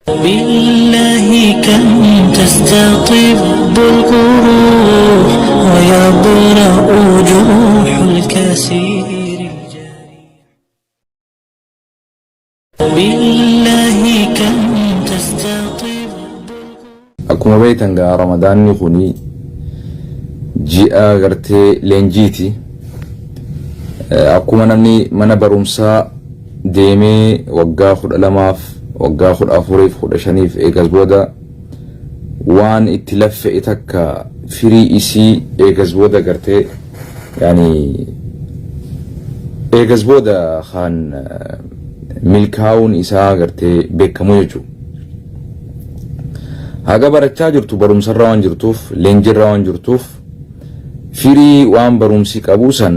بالله كم تستطب الجروح ويبرأ جروح الكثير الجارح بالله كم تستطب. Akkuma beektan gaa Ramadaanni kuni ji'a gartee leenjiiti. Akkuma namni mana barumsaa deemee waggaa 12f, waggaa 14f, 15f eegas booda waan itti laffe'e takka firii isii eegas booda gartee yaani eegas booda kan milkaa'uun isaa gartee beekamu jechuudha. Haga barachaa jirtu barumsarra waan jirtuuf, leenjirra waan jirtuuf, firii waan barumsi qabu san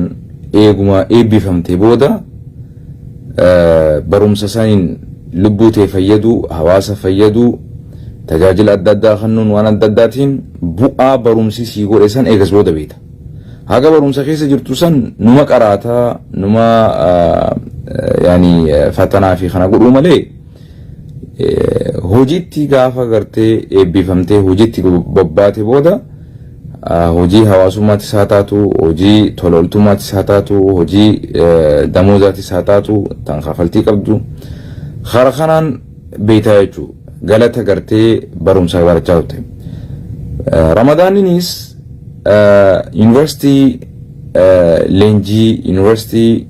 eeguma eebbifamte booda barumsa saniin lubbuu tee fayyaduu, hawaasa fayyaduu, tajaajila adda addaa kennuun waan adda addaatiin bu'aa barumsi sii godhe san eegas booda beekta. Haga barumsa keessa jirtu san numa qaraataa, numa yaani fatanaa fi kana godhuu malee hojiitti gaafa gartee eebbifamtee hojiitti bobbaate booda hojii hawaasummaattis haa taatu, hojii tola ooltummaattis haa taatu, hojii damoozaattis haa taatu, tan kafaltii qabdu kara kanaan beektaa jechuudha. Galata gartee barumsa barachaa turte. Ramadaaninis yuunivarsiitii leenjii, yuunivarsiitii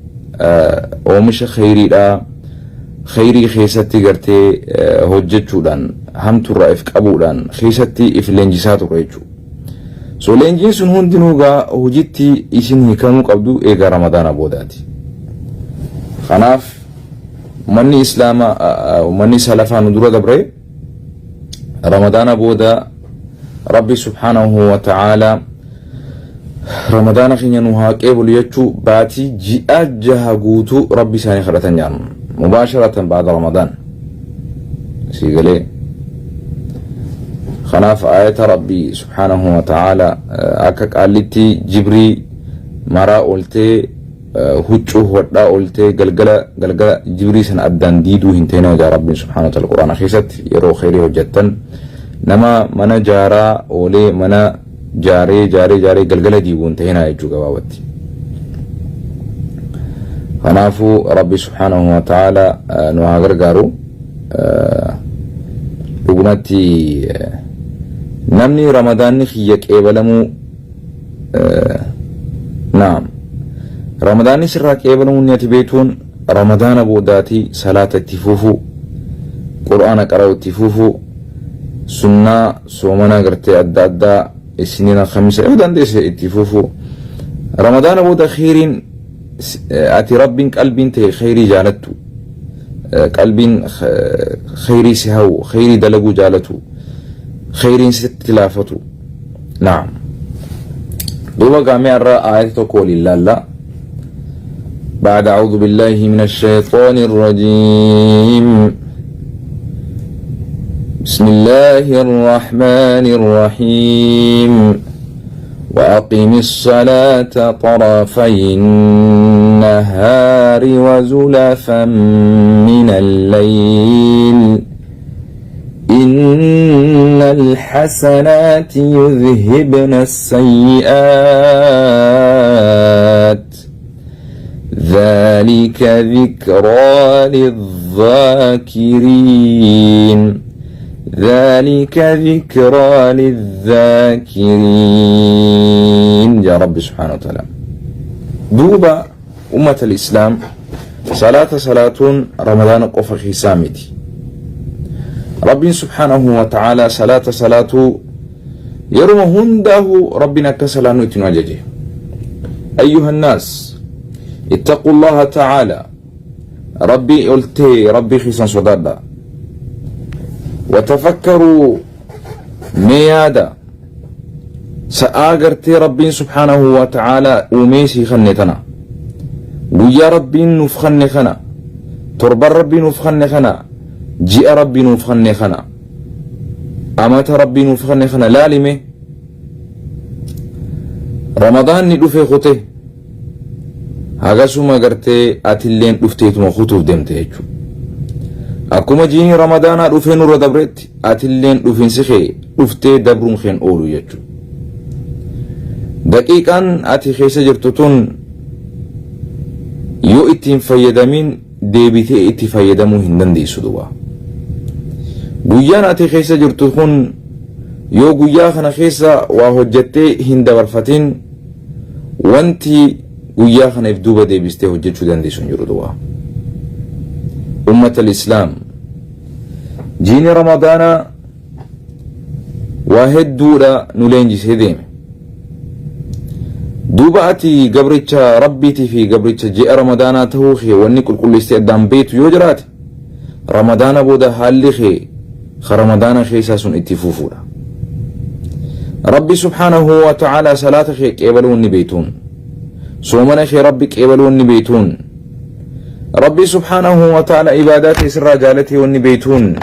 oomisha kheyriidhaa, kheyrii keessatti gartee hojjechuudhaan hamturraa if qabuudhaan keessatti if leenjisaa ture jechuudha. So leenjiin sun hundinuu gaa hojiitti isin hiikamuu qabdu eega Ramadaana boodaati. Kanaaf uummanni Islaamaa, uummanni salafaa nu dura dabre Ramadaana booda Rabbi subhaanahu wa ta'aalaa Ramadaana keenya nu haa qeebalu jechuu baatii ji'a jaha guutuu Rabbi isaanii kadhatan jedhan. Mubaasharatan ba'da Ramadaan. Sii galee. Kanaaf aayata Rabbi subhaanahu wa ta'aalaa akka qaallitti jibrii maraa ooltee, huccuu hodhaa ooltee, galgala galgala jibrii sana addaan diiduu hin ta'in jaa Rabbiin subhaanahu wa ta'ala Quraana keessatti. Yeroo kheyrii hojjettan nama mana jaaraa oolee mana jaaree jaaree jaaree galgala diiguu hin ta'inaa jechuu gabaabatti. Kanaafuu Rabbi subhaanahu wa ta'ala nu haa gargaaru. Dhugumatti namni Ramadaanni kiyya qeebalamuu, naam, Ramadaanni sirraa qeebalamuu ni ati beektuun Ramadaana boodaatii salaata itti fufuu, Qur'aana qara'u itti fufuu, sunnaa soomanaa gartee adda addaa isinina kamisa yoo dandeesse itti fufuu. Ramadaana booda kheyriin ati Rabbiin qalbiin ta'e kheyrii jaalattu, qalbiin kheyrii si hawu, kheyrii dalaguu jaalatu, kheyriin sitti laafatu. Naam, duuba gaamee har'a aayata tokko waliin laalla. بعد أعوذ بالله من الشيطان الرجيم، بسم الله الرحمن الرحيم، وأقم الصلاة طرفي النهار وزلفا من الليل إن الحسنات يذهبن السيئات ذلك ذكرى للذاكرين، ذلك ذكرى للذاكرين يا رب سبحانه وتعالى. دوبا أمة الإسلام، صلاة صلاة رمضان qofa keessaa miti. Rabbiin subhaanahu wa ta'ala salaata salaatuu yeruma hundaahu Rabbiin akka salaannu itti nu ajaje. أيها الناس اتقوا الله تعالى، Rabbii oltee Rabbii keessan sodaadha. وتفكروا، mee yaada sa'aa gartee Rabbiin subhaanahu wa ta'ala uumee sii kanne tana, guyyaa Rabbiin nuuf kanne kana, torban Rabbii nuuf kanne kana, ji'a Rabbii nuuf kanne kana, amata Rabbii nuuf kanne kana laalime. Ramadaanni dhufe kute, hagasuma gartee atilleen dhufteetuma kutuuf deemte jechuudha. Akkuma jiini Ramadaanaa dhufee nurra dabretti atilleen dhufinsi kee dhuftee dabruun keen oolu jechuudha. Daqiiqaan ati keessa jirtu tun yoo itti hin fayyadamin deebitee itti fayyadamuu hin dandeessu duba. Guyyaan ati keessa jirtu kun yoo guyyaa kana keessa waa hojjettee hin dabarfatin wanti guyyaa kana if duuba deebistee hojjechuu dandeessu hin jiru duba. Ummata Islaam jiini Ramadaanaa waa hedduudha nu leenjisee deeme. Duuba ati gabricha Rabbiitii fi gabricha ji'a Ramadaanaa tahuu kee wanni qulqulleessitee addaan beektu yoo jiraate Ramadaana booda haalli kee ka Ramadaana keessaa sun itti fufuudha. Rabbi subhaanahu wa ta'aalaa salaata kee qeebaluu wanni beektuun soomana kee Rabbi qeebaluu wanni beektuun Rabbi subhaanahu wa ta'aalaa ibaadaa tee sirraa jaalatee wanni beektuun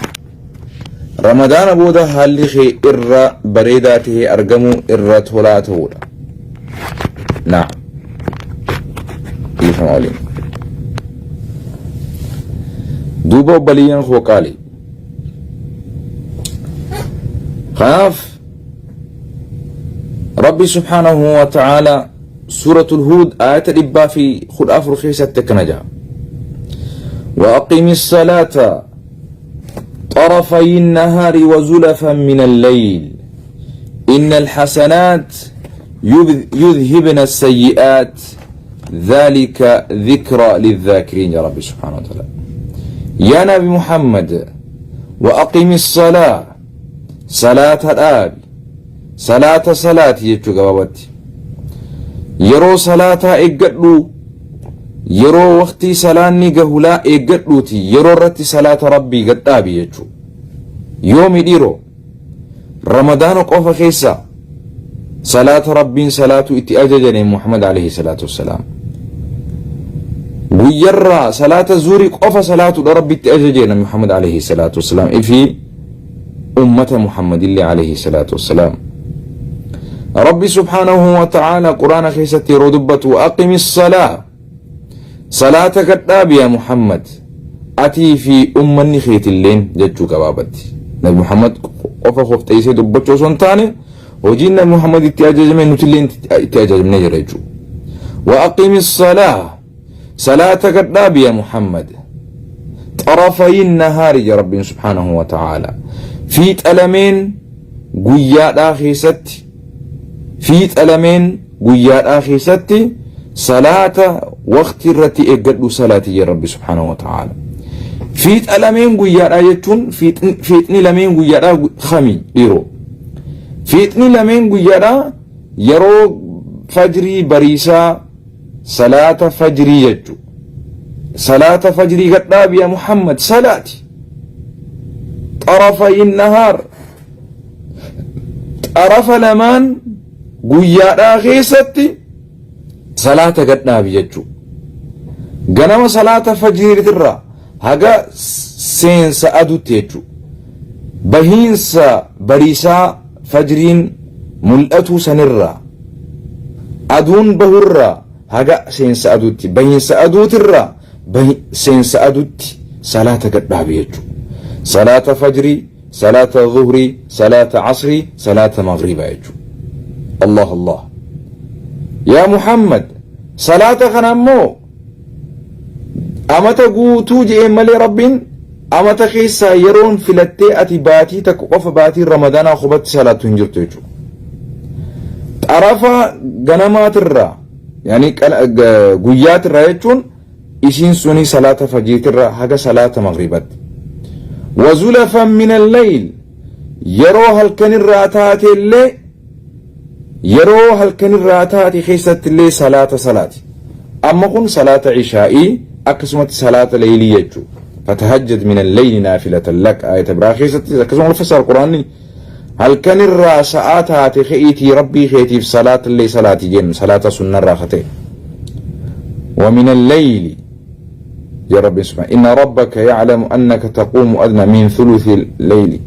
Ramadaana booda haalli kee irra bareedaa tahee argamuu irra tolaa ta'uudha. Naam. Dhiifama waliin. Duuba obbaliyyan koo qaali. Kanaaf Rabbi subhaanahu wa ta'ala suuratul Huud ayata 114 keessatti akkana jedha. وأقم الصلاة طرفي النهار وزلفا من الليل إن الحسنات يذهبن السيئات ذلك ذكرى للذاكرين يا رب سبحانه وتعالى يا نبي محمد وأقم الصلاة صلاة الآب صلاة صلاة يجو gabaabatti yeroo salaataa eeggadhu Yeroo waqtii salaanni gahulaa eeggadhuuti yeroo irratti salaata Rabbii gad dhaabi jechuu. Yoomi dhiiroo? Ramadaana qofa keessa salaata Rabbiin salaatu itti ajajane Muhammad alayhi salaatu wassalaam. Guyyarraa salaata zuurii qofa salaatudha Rabbi itti ajaje Nabi Muhammad alayhi salaatu wassalaam ifi ummata Muhammadillee alayhi salaatu wassalaam. Rabbi subhaanahu wa ta'aala quraana keessatti yeroo dubbatu aqimi salaa salaata gadhaabi yaa Muhammad atii fi ummanni keetilleen jechuu gabaabatti. Nabi Muhammad qofa kofxeessee dubbachuu osoo hin taane hojiin Nabi Muhammad itti ajajame nutillee itti ajajamnee jira jechuudha. Wa aqimi salaa Salaata gad dhaabi yaa Muhammad. Xarafayin nahaari jedha Rabbiin subhaanahu wa ta'aala. Fiixa lameen guyyaadhaa keessatti fiixa lameen guyyaadhaa keessatti salaata waqtii irratti eeggadhu salaati jedha Rabbi subhaanahu wa ta'aala. Fiixa lameen guyyaadhaa jechuun fiixni lameen guyyaadhaa kami dhiiroo. Fiixni lameen guyyaadhaa yeroo fajrii bariisaa Salaata fajrii jechu. Salaata fajrii gad dhaabi yaa Muhammad salaati. Xarafayi nahaar. Xarafa lamaan guyyaadhaa keessatti salaata gad dhaabi jechu. Ganama salaata fajriitirraa haga seensa aduutti jechu. Bahiinsa bariisaa fajriin mul'atuu sanirraa aduun bahurraa haga seensa aduutti bahiinsa aduutirraa seensa aduutti salaata gad dhaabi jechuudha. Salaata fajrii, salaata zuhrii, salaata asrii, salaata magriibaa jechuudha. Allah Allah. Yaa Muhammad salaata kana ammoo Amata guutuu je'een malee Rabbiin amata keessaa yeroon filattee ati baatii takka qofa baatii Ramadaanaa qofatti salaattu hin jirtu jechuudha. Xarafa ganamaatirraa yaani guyyaatirraa jechuun isiin suni salaata fajriitirraa haga salaata magriibatti. Wazulafan min al-layl yeroo halkanirraa taatellee Yeroo halkanirraa taate keessatti illee salaata salaati. Amma kun salaata ishaa'ii akkasumatti salaata leeylii jechuu. Fatahajjad min al-layli naafilatan lak ayata biraa keessatti akkasuma wal fassara Qur'aanni. Halkanirraa sa'aa taate ka'iitii Rabbii keetiif salaata illee salaati jennu salaata sunnarraa ka ta'e. Wa min al-layli يا رب سبحانه إن ربك يعلم أنك تقوم أدنى من ثلث الليل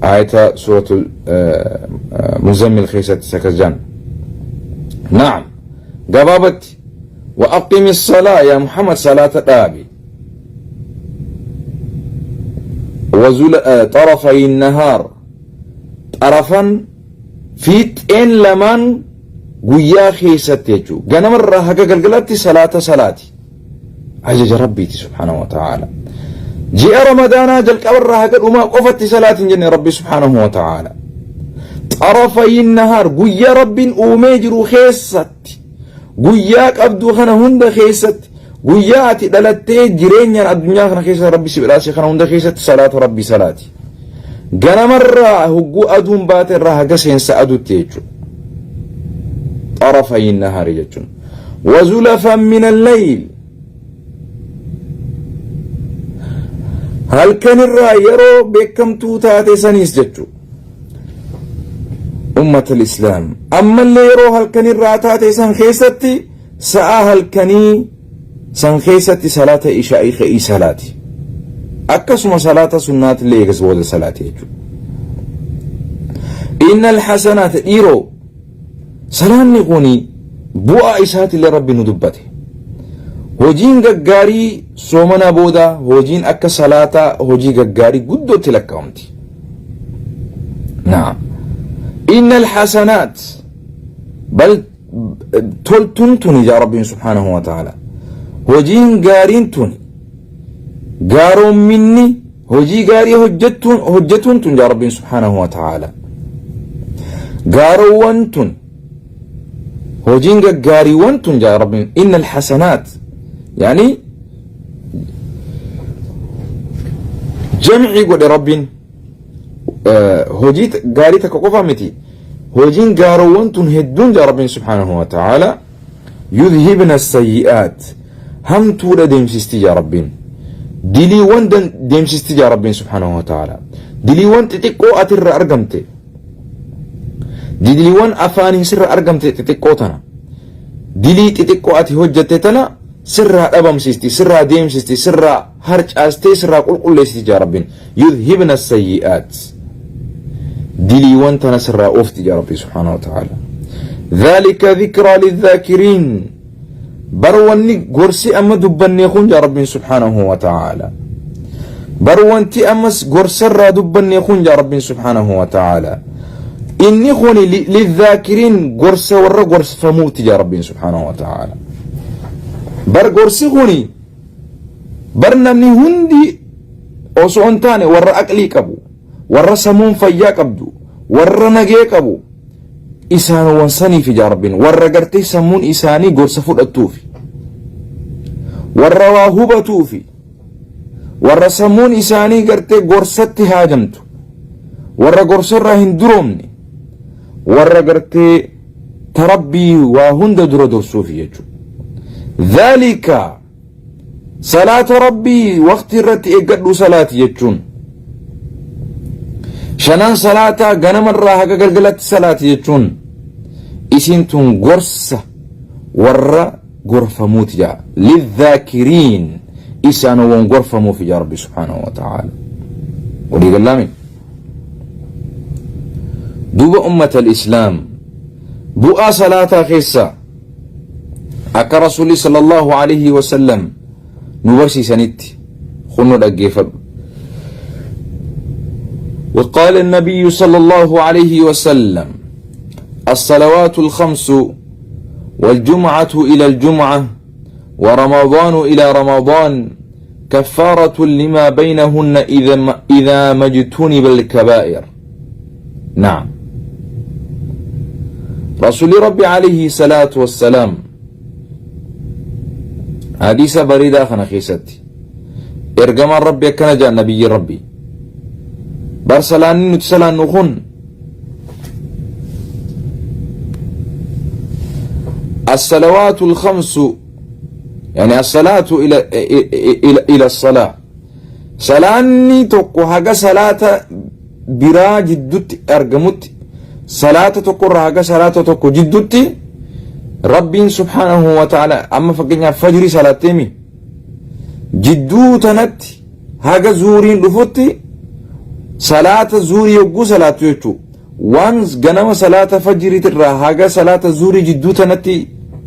آية سورة المزمل خيسة سكجان نعم قبابت وأقم الصلاة يا محمد صلاة دابي Wazula xarafay nahaar xarafan fiixeen lamaan guyyaa keessatti jechuudha. Ganamarraa haga galgalaatti salaata salaati. Ajaja Rabbiiti subhaanahu wa ta'aala. Ji'a Ramadaanaa jalqabarraa haga dhumaa qofatti salaati hin jenne Rabbi subhaanahu wa ta'aala. Xarafayin nahaar guyyaa Rabbiin uumee jiru keessatti guyyaa qabdu kana hunda keessatti guyyaa ati dhalattee jireenyaan addunyaa kana keessa Rabbi si badhaase kana hunda keessatti salaata Rabbi salaati. Ganamarraa hogguu aduun baate irraa haga seensa aduutti jechuudha. Xarafayin nahaari jechuun. Wazulafan min al-layl halkanirraa yeroo beekamtuu taate saniis jechuudha. Ummata islaam ammallee yeroo halkanirraa taate san keessatti sa'a halkanii san keessatti salaata ishaa'ii ka'ii salaati. Akkasuma salaata sunnaatillee eegas booda salaati jechuudha. Inna alhasanaat dhiiroo Salaanni kuni bu'aa isaatillee Rabbi nu dubbate. Hojiin gaggaarii soomana booda hojiin akka salaataa hojii gaggaarii guddootti lakkaa'amti. Naam. Innal hasanaat bal toltuun tuni jaa Rabbiin subhaanahu wa ta'ala. Hojiin gaariin tuni gaaromminni Hojii gaarii hojjettuun hojjetuun tun jaa Rabbiin subhaanahu wa ta'aala. Gaarowwan tun hojiin gaggaariiwwan tun jaa Rabbiin inna alhasanaat yaani jamcii godhe Rabbiin hojii gaarii takka qofa miti hojiin gaarowwan tun hedduun jaa Rabbiin subhaanahu wa ta'aala Yudhibna sayyi'aat hamtuudha deemsisti jaa Rabbiin. Diliiwwan deemsisti jaa Rabbiin subhaanahu wa ta'ala. Diliiwwan xixiqqoo ati irra argamte. Diliiwwan afaaniin sirra argamte xixiqqoo tana. Dilii xixiqqoo ati hojjatte tana sirraa dhabamsiisti, sirraa deemsisti, sirraa harcaastee sirraa qulqulleessiti jaa Rabbiin. Yudhibna sayyi'aat. Diliiwwan tana sirraa oofti jaa Rabbi subhaanahu wa ta'ala. Dhaalika dhikraa lidhaakiriin. Bar wanni gorsi amma dubbannee kun jaa Rabbiin subhaanahu wa ta'ala. Bar wanti ammas gorsarraa dubbannee kun jaa Rabbiin subhaanahu wa ta'ala. Inni kun lidhaakiriin gorsa warra gorfamuuti jaa Rabbiin subhaanahu wa ta'ala. Bar gorsi kuni Bar namni hundi osoo hin taane warra aqlii qabu, warra samuun fayyaa qabdu, warra nagee qabu isaanowwan saniif ijaa Rabbiin warra gartee sammuun isaanii gorsa fudhattuufi warra waa hubatuufi warra sammuun isaanii gartee gorsatti haajamtu warra gorsarraa hin duroomne warra gartee ta Rabbii waa hunda dura dursuufi jechuudha. Dhaalika salaata Rabbii waqtii irratti eeggadhuu salaati jechuun. Shanan salaataa ganamarraa haga galgalatti salaati jechuun isiin tun gorsa warra gorfamuuti jaa lidhaakiriin isaanowwan gorfamuufi jaa Rabbi subhaanahu wa ta'aala. Walii gallaami. Duuba ummata al-islaam bu'aa salaataa keessa akka rasuulli sallallahu alaihi wasallam nu barsiisanitti kunno dhaggeeffadhu. وقال النبي صلى الله عليه وسلم الصلوات الخمس والجمعة إلى الجمعة ورمضان إلى رمضان كفارة لما بينهن إذا ما, إذا ما اجتنب الكبائر نعم رسول ربي عليه الصلاة والسلام حديث بريدة خنا خيستي ergamaan rabbi akkana jedha nabiyyi rabbi bar salaanni nuti salaannu kun الصلوات الخمس يعني الصلاة إلى إلى إلى الصلاة salaanni tokko haga salaata biraa jiddutti argamutti salaata tokkorraa haga salaata tokko jiddutti rabbiin subhaanahu wa ta'ala amma fakkeenyaaf fajrii salaatteemi jidduu tanatti haga zuuriin dhufutti salaata zuurii yogguu salaattu jechuu waan ganama salaata fajriitirraa haga salaata zuurii jidduu tanatti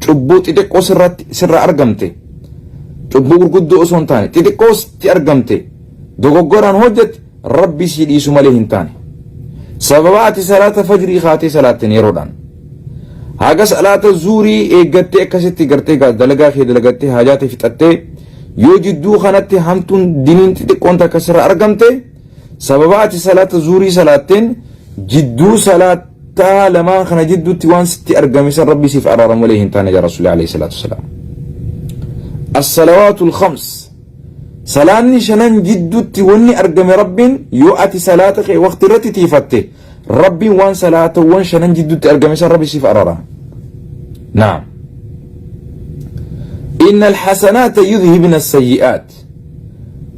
cubbuu xixiqqoo sirratti sirra argamte cubbuu gurguddoo osoo hin taane xixiqqoo sitti argamte dogoggoraan hojjette Rabbi sii dhiisu malee hin taane. Sababa ati salaata fajrii kaatee salaatteen yeroodhaan. Haga salaata zuurii eeggattee akkasitti gartee dalagaa kee dalagattee haajaa tee fixattee yoo jidduu kanatti hamtuun diniin xixiqqoon takka sirra argamte sababa ati salaata zuurii salaatteen jidduu salaataa lamaan kana jidduutti waan sitti argame san Rabbi siif araaramu malee hin taane jaa Rasuulli alayhi salaatu wasalaam. As-salawaatul khams Salaanni shanan jidduutti wanni argame Rabbiin yoo ati salaata kee waqti irratti tiifatte Rabbiin waan salaatawwan shanan jidduutti argame san Rabbi siif araarama. Naam. Inna alhasanaata yudhibna sayyi'aat.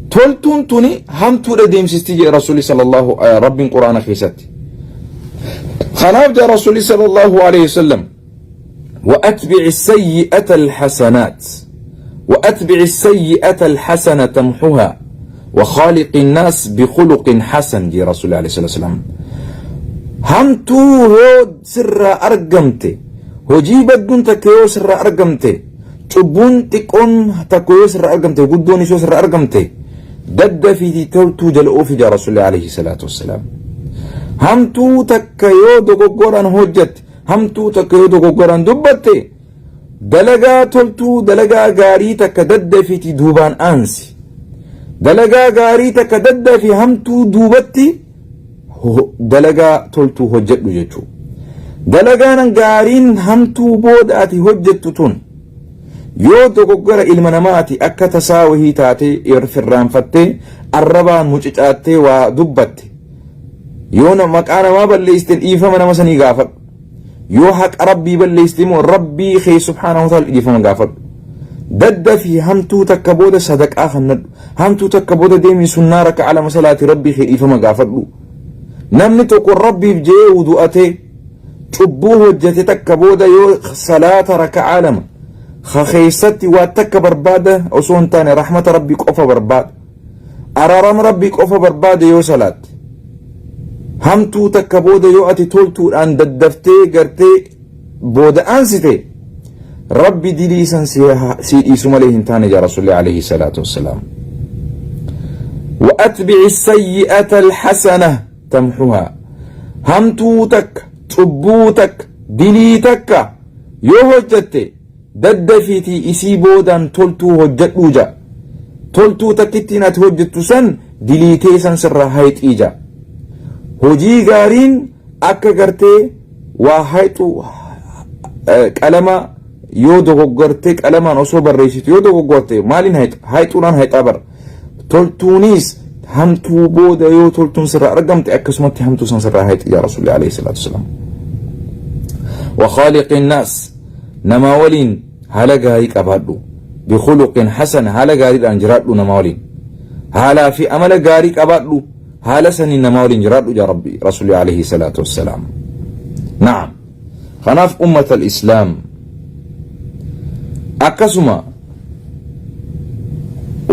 Toltuun tuni hamtuudha deemsisti jedhe Rasuulli sallallahu Rabbiin Quraana keessatti. Kanaaf jedhe Rasuulli sallallahu alaihi wasallam. وأتبع السيئة الحسنات وأتبع السيئة الحسنة تمحها وخالق الناس بخلق حسن جي رسول الله عليه الصلاة والسلام hamtuu yoo sirraa argamte hojii badduun takka yoo sirraa argamte cubbuun xiqqoon takka yoo sirraa argamte guddoon yoo sirraa argamte daddafiitii toltuu jala oofi jaa rasuulli alayhi salaatu wassalaam hamtuu takka yoo dogoggoraan hojjatte Hamtuu takka yoo dogoggoraan dubbatte dalagaa toltuu dalagaa gaarii takka daddafiti duubaan aansi. Dalagaa gaarii takka daddafi hamtuu duubatti dalagaa toltuu hojjedhu jechuudha. Dalagaan gaariin hamtuu booda ati hojjettu tun yoo dogoggora ilma namaati akka tasaa wahii taatee irraanfattee arrabaan mucicaattee waa dubbatte Yoo maqaa namaa balleessite dhiifama nama sanii gaafadhu. Yoo haqa Rabbii balleessite immoo Rabbii kee subhaanahu wa ta'ala dhiifama gaafadhu. Dadda fi hamtuu takka booda sadaqaa kannadhu. Hamtuu takka booda deemii sunnaa raka'a lama salaati Rabbii kee dhiifama gaafadhu. Namni tokko Rabbiif je'ee wudu'atee cubbuu hojjete takka booda yoo salaata raka'aa lama ka keessatti waa takka barbaada osoo hin taane rahmata Rabbii qofa barbaada. Araarama Rabbii qofa barbaade yoo salaatte. Hamtuu takka booda yoo ati toltuudhaan daddaftee gartee booda aansite Rabbi dilii san sii dhiisu malee hin taane jaa Rasuulli alayhi salaatu wassalaam. وأتبع السيئة الحسنة تمحها hamtuu takka cubbuu takka dilii takka yoo hojjatte Daddafiitii isii boodaan toltuu hojjadhuu ja'a. Toltuu takkittiin ati hojjettu san dilii tee san sirraa hayxii ja'a. Hojii gaariin akka gartee waa hayxu qalama yoo dogoggorte qalamaan osoo barreessitu yoo dogoggorte maaliin hayxa? Hayxuudhaan hayxaa bara. Toltuunis hamtuu booda yoo toltuun sirraa argamte akkasumatti hamtuu san sirraa hayxi yaa Rasuulli alayhi salaatu wasalaam. Wa khaaliqin naas Namaa waliin haala gaarii qabaadhu. Bikhuluqin hasan haala gaariidhaan jiraadhu namaa waliin. Haalaa fi amala gaarii qabaadhu haala saniin namaa waliin jiraadhu jaa Rabbi Rasuulli alayhi salaatu wassalaam. Na'am. Kanaaf ummata al-Islaam akkasuma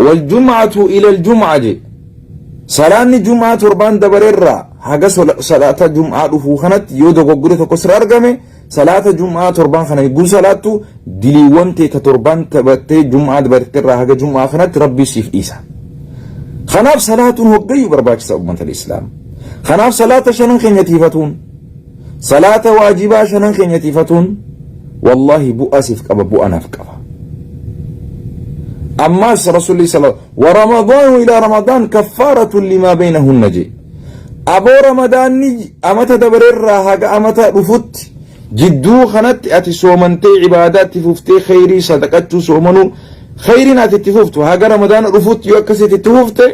wal jum'atu ila al-jum'a je salaanni jum'aa torbaan dabareerraa haga salaata jum'aa dhufuu kanatti yoo dogoggorri tokko sirra argame Salaata Jum'aa torbaan kana yogguu salaattu diliiwwan tee ta torbaan taphattee Jum'aa dabarte irraa haga Jum'aa kanatti Rabbii siif dhiisa. Kanaaf salaatuun hoggayyuu barbaachisa ummata Islaam. Kanaaf salaata shanan keenya tiifatuun salaata waajibaa shanan keenya tiifatuun wallaahi bu'aa siif qaba bu'aa naaf qaba. Ammaas Rasuulli sallallahu wa ramadaanu ilaa ramadaan kaffaaratun limaa baynahunna jee. Aboo ramadaanni amata dabareerraa haga amata dhufutti jidduu kanatti ati soomantee ibaadaa itti fuftee kheyrii sadaqachuu soomanuu kheyriin ati itti fuftu haga ramadaana dhufutti yoo akkasitti itti fufte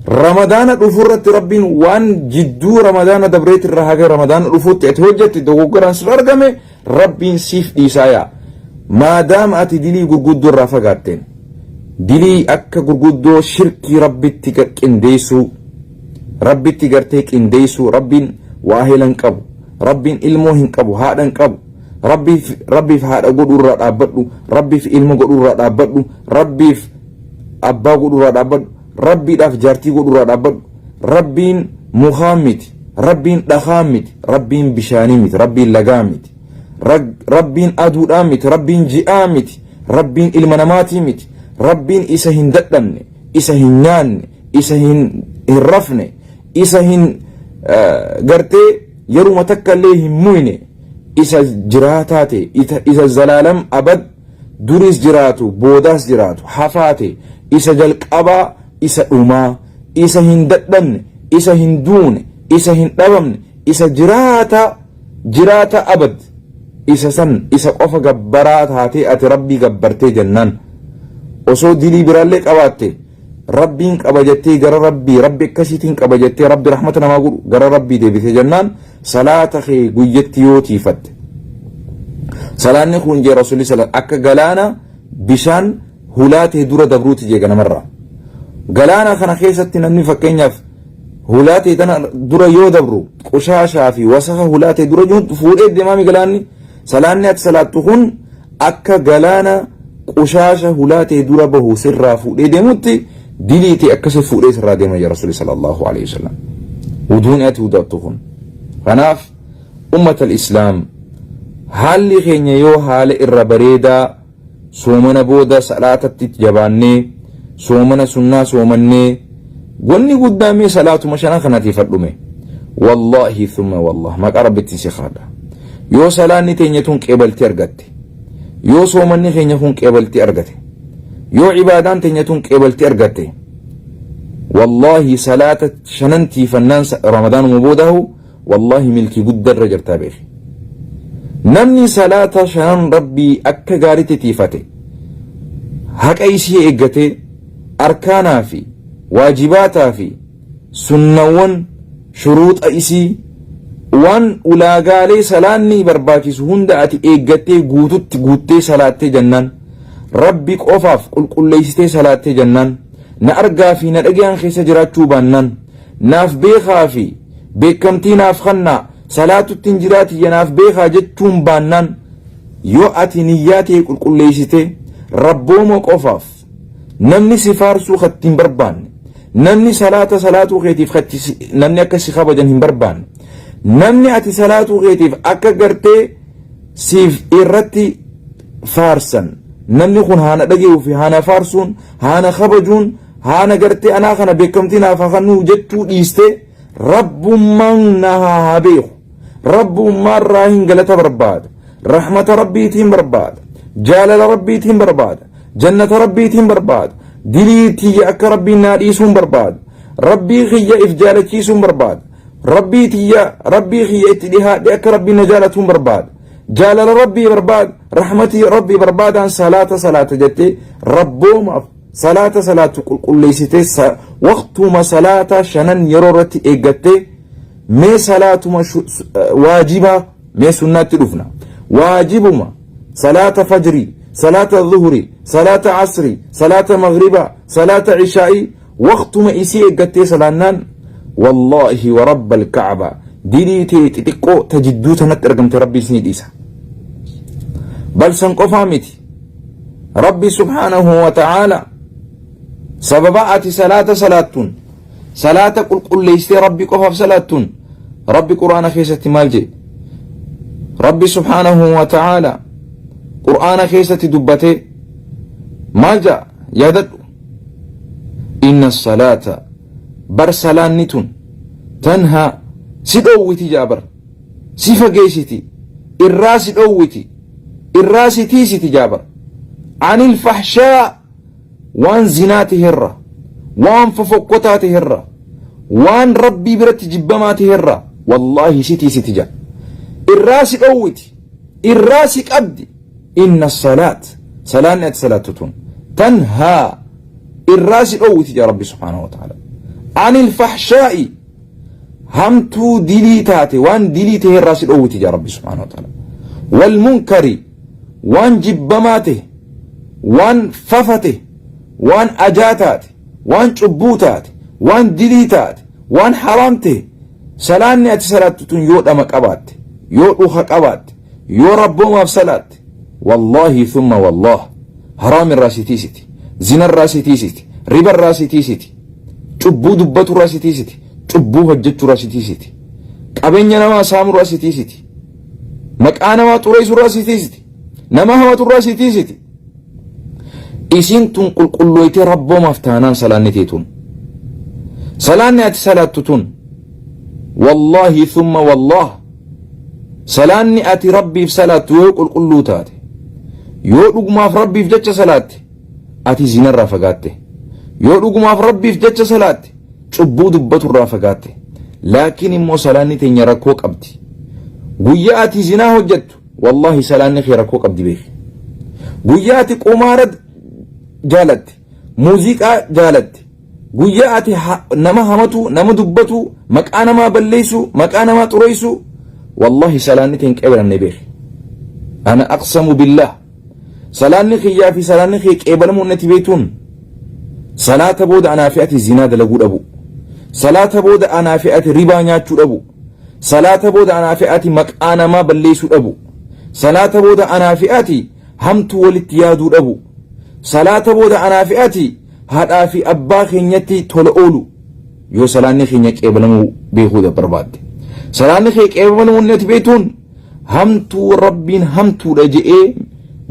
ramadaana dhufurratti rabbiin waan jidduu ramadaana dabreetirraa haga ramadaana dhufutti ati hojjette dogoggoraan sirra argame rabbiin siif dhiisaa yaa maadaama ati dilii gurguddoo irraa fagaatteen Dilii akka gurguddoo shirkii Rabbitti qindeessuu, Rabbitti gartee qindeessuu, Rabbiin waahela hin qabu, Rabbiin ilmoo hin qabu, haadha hin qabu, Rabbiif, Rabbiif haadha godhuu irraa dhaabbadhu, Rabbiif ilma godhuu irraa dhaabbadhu, Rabbiif abbaa godhuu irraa dhaabbadhu, Rabbiidhaaf jaartii godhuu irraa dhaabbadhu, Rabbiin mukaa miti, Rabbiin dhakaa miti, Rabbiin bishaanii miti, Rabbiin lagaa miti. Rabbiin aduudhaa miti, Rabbiin ji'aa miti, Rabbiin ilma namaatii miti, Rabbiin isa hin dadhabne, isa hin nyaanne, isa hin hin rafne, isa hin gartee yeruma takka illee hin muyne, isa jiraataa ta'e, isa zalaalam abad duris jiraatu boodaas jiraatu hafaa ta'e, isa jalqabaa isa dhumaa, isa hin dadhabne, isa hin duune, isa hin dhabamne, isa jiraata jiraata abad, isa san isa qofa gabbaraa taatee ati Rabbii gabbartee jennaan, osoo dilii biraallee qabaatte Rabbiin qaba jettee gara Rabbii, Rabbi akkasiitiin qaba jettee, Rabbi rahmata namaa godhu, gara Rabbii deebitee jennaan, salaata kee guyyatti yoo tiifatte, salaanni kun jee Rasuulli sala akka galaana bishaan hulaa ta'e dura dabruuti jee. Ganamarraa galaana kana keessatti namni fakkeenyaaf hulaa ta'e tana dura yoo dabru, qushaashaa fi wasaka hulaa ta'e dura fuudhee deemaami galaanni. Salaanni ati salaattu kun akka galaana qushaasha hulaa ta'e dura bahu sirraa fuudhee deemutti, dilii ta'e akkasii fuudhee sirraa deema jira Rasuulli sallallahu alaihi wasallam. Wuduun ati wudattu kun. Kanaaf ummata islaam, haalli keenya yoo haala irra bareedaa soomana booda salaatatti jabaannee, soomana sunnaa soomannee, wanni guddaa mee salaatuma shanan kanatiif fadhume, wallaahi thumma wallah, maqaa Rabbitti si kadhadha, yoo salaanni teenya tun qeebaltii argatte, yoo soomanni keenya kun qeebaltii argate, yoo ibaadaan teenya tun qeebaltii argatte, wallaahi salaata shanan tiifannaan Ramadaanuma boodahu wallaahi milkii guddaa irra jirtaa beeki. Namni salaata shanan Rabbii akka gaariitti tiifate, haqa isii eeggatee, arkaanaa fi waajibaataa fi sunnawwan, shuruuxa isii, waan ulaagaalee salaanni barbaachisu hunda ati eeggattee guututti guuttee salaattee jennaan, Rabbi qofaaf qulqulleessitee salaattee jennaan, na argaa fi na dhagayaan keessa jiraachuu baannaan, naaf beekaa fi beekamtii naaf kannaa salaatutti hin jiraatiyya naaf beekaa jechuun baannaan, yoo ati niyyaa ta'e qulqulleessitee Rabbooma qofaaf, namni si faarsuu katti hin barbaanne, namni salaata salaatuu keetiif namni akka si kabajan hin barbaanne, namni ati salaatuu keetiif akka gartee siif irratti faarsan, namni kun haana dhaga'uu fi haana faarsuun, haana kabajuun, haana gartee anaa kana beekamtii naaf haa kennuu jechuu dhiistee, Rabbummaan na haa beeku, Rabbummaan irraa hin galata barbaada, rahmata Rabbiitiin barbaada, jaalala Rabbiitiin barbaada, jannata Rabbiitiin barbaada, dilii tiyya akka Rabbiin naa dhiisuun barbaada, Rabbii kiyya if jaalachiisuun barbaada, Rabbii tiyya, Rabbii kiyya itti dhihaadhe akka Rabbiin na jaalatuun barbaada, jaalala Rabbii barbaada, rahmatii Rabbii barbaadaan salaata salaata jettee Rabboomaaf salaata salaatu qulqulleessitee, waqtuma salaata shanan yeroo irratti eeggattee, mee salaatuma waajibaa, mee sunnaatti dhufna, waajibuma salaata fajrii, salaata zuhrii, salaata asrii, salaata maghribaa, salaata ishaa'ii waqtuma isii eeggattee salaannaan, wallaahi wa rabba alka'aba, dilii ta'e xixiqqoo ta jidduu tanatti argamte Rabbi isinii dhiisa. Bal san qofaa miti, Rabbi subhaanahu wa ta'aala sababa ati salaata salaattuun, salaata qulqulleessitee Rabbi qofaaf salaattuun, Rabbi Qur'aana keessatti maal jedhe? Rabbi subhaanahu wa ta'aala Qur'aana keessatti dubbatee maal jedha? Yaadadhu, inna salaata, bar salaanni tun, tanhaa, si dhoowwiti jedha bar, si fageessiti, irraa si dhoowwiti, irraa si tiisiti jedha bar, anil fahshaa, waan zinaa ta'erra, waan fofokkotaa ta'erra, waan Rabbii biratti jibbamaa ta'erra wallaahi si tiisiti jedha, irraa si dhoowwiti, irraa si qabdi. Inna salaat, salaanni ati salaattu tun, tanhaa, irraa si dhoowwiti jedha Rabbi subhaanahu wa ta'ala, anil fahshaa'i, hamtuu dilii taate, waan dilii ta'e irraa si dhoowwiti jedha Rabbi subhaanahu wa ta'ala, wal munkari, waan jibbamaa ta'e, waan fafate, waan ajaa taate, waan cubbuu taate, waan dilii taate, waan haraam ta'e. Salaanni ati salaattu tun yoo dhama qabaatte, yoo dhuka qabaatte, yoo Rabboomaaf salaatte, wallaahi thumma wallaah, haraam irraa si tiisiti, zina irraa si tiisiti, riba irraa si tiisiti, cubbuu dubbatu irraa si tiisiti, cubbuu hojjechuu irraa si tiisiti, qabeenya namaa saamu irraa si tiisiti, maqaa namaa xureessu irraa si tiisiti, nama hamatu irraa si tiisiti. Isiin tun qulqullooytee Rabboomaaf taanaan salaanni teetun. Salaanni ati salaattu tun wallaahi thumma wallaah salaanni ati Rabbiif salaattu yoo qulqulluu taate, yoo dhugumaaf Rabbiif jecha salaatte, ati zinarraa fagaatte. Yoo dhugumaaf Rabbiif jecha salaatte, cubbuu dubbaturraa fagaatte. Laakiin immoo salaanni teenya rakkoo qabdi. Guyyaa ati zinaa hojjettu, wallaahi salaanni kee rakkoo qabdi beeki. Guyyaa ati qumaara jaalatte, muuziqaa jaalatte, guyyaa ati nama hamatu, nama dubbatu, maqaa namaa balleessu, maqaa namaa xureessu, wallahi salaanni kee hin qeebalamne beeki. Ana aqsamu billah, salaanni kiyyaa fi salaanni kee qeebalamuu natti beektuun salaata booda anaa fi ati zinaa dalaguu dhabu, salaata booda anaa fi ati ribaa nyaachuu dhabu, salaata booda anaa fi ati maqaa namaa balleessuu dhabu, salaata booda anaa fi ati hamtuu walitti yaaduu dhabu, salaata booda anaa fi ati haadhaa fi abbaa keenyatti tola oolu. Yoo salaanni keenya qeebalamuu beekuu barbaadde, salaanni kee qeebalamuu natti beektuun hamtuu Rabbiin hamtuudha je'ee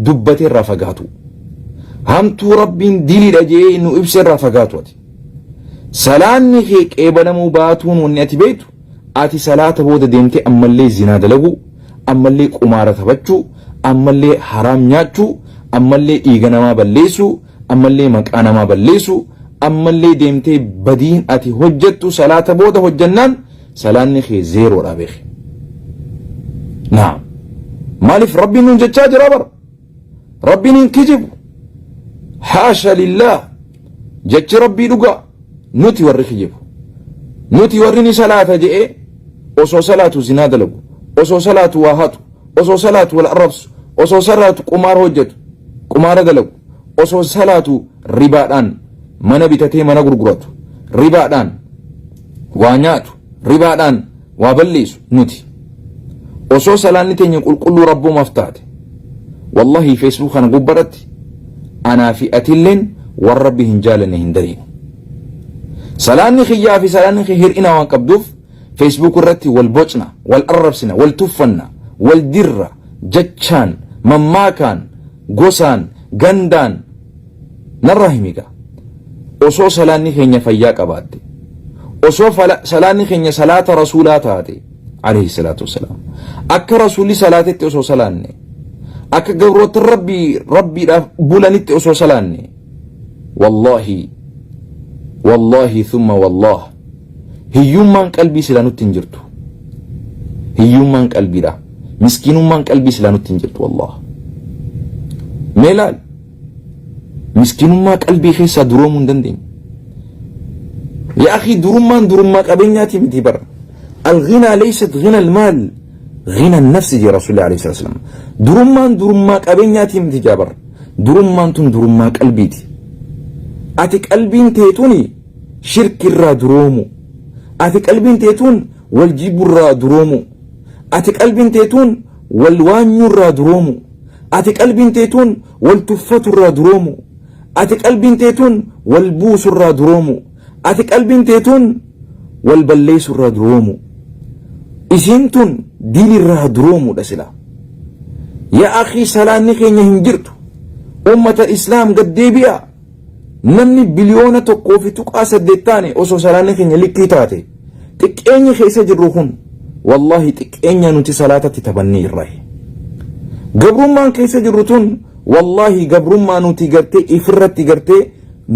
dubbate irraa fagaatu, hamtuu Rabbiin diliidha je'ee nu ibse irraa fagaatu. Ati salaanni kee qeebalamuu baatuun wanni ati beektu, ati salaata booda deemtee ammallee zinaa dalaguu, ammallee qumaara taphachuu, ammallee haraam nyaachuu, ammallee dhiiga namaa balleessuu, ammallee maqaa namaa balleessuu, ammallee deemtee badiin ati hojjettu salaata booda hojjannaan salaanni kee zeeroodha beeki. Naam. Maaliif? Rabbiin nuun jechaa jira bara. Rabbiin hin kijibu. Haasha lillah. Jechi Rabbii dhugaa, nuti warri kijibu. Nuti warri ni salaata je'ee osoo salaatu zinaa dalagu, osoo salaatu waa hatu, osoo salaatu wal arrabsu, osoo salaatu qumaara hojjetu, qumaara dalagu, osoo salaatu ribaadhaan mana bitatee mana gurguratu, ribaadhaan waa nyaatu, ribaadhaan waa balleessu nuti. Osoo salaanni teenya qulqulluu Rabbumaaf taate, wallahi Facebook kana gubbarratti anaa fi atilleen waan Rabbi hin jaalanne hin daleenu. Salaanni kiyyaa fi salaanni kee hir'ina waan qabduuf Facebook irratti wal bocna, wal arrabsina, wal tuffanna, wal dirra, jechaan, mammaakaan, gosaan, gandaan narraa himiga. Osoo salaanni keenya fayyaa qabaatte, osoo salaanni keenya salaata Rasuulaa taate alayhi salaatu wassalaam, akka Rasuulli salaatetti osoo salaanne, akka gabroota Rabbii Rabbiidhaaf bulanitti osoo salaanne, wallaahi, wallaahi thumma wallaah, hiyyummaan qalbii silaa nutti hin jirtu. Hiyyummaan qalbiidha, miskiinummaan qalbii silaa nutti hin jirtu. Wallaah, mee laal, miskiinummaa qalbii keessaa duroomuu hin dandeenye. Yaa akhi, durummaan durummaa qabeenyaati miti bara. الغنى ليست غنى المال، غنى النفس jee Rasuulli alayhi salaam. Durummaan durummaa qabeenyaati miti jaabar. Durummaan tun durummaa qalbiiti. Ati qalbiin teetuni shirkirraa duroomu. Ati qalbiin teetuun wal jibburraa duroomu. Ati qalbiin teetuun wal waanyurraa duroomu. Ati qalbiin teetuun wal tuffaturraa duroomu. Ati qalbiin teetuun wal buusurraa duroomu. Ati qalbiin teetuun wal balleessurraa duroomu. Isiin tun diinirraa duroomuudha sila. Yaa akhii, salaanni keenya hin jirtu. Ummata Islaam, gad deebi'a. Namni 1.8 biliyoona taane, osoo salaanni keenya likkii taate, xiqqeenyi keessa jirru kun wallahi xiqqeenya nuti salaatatti taphannee irraa. Gabrummaan keessa jirru tun wallahi gabrummaa nuti gartee ifirratti gartee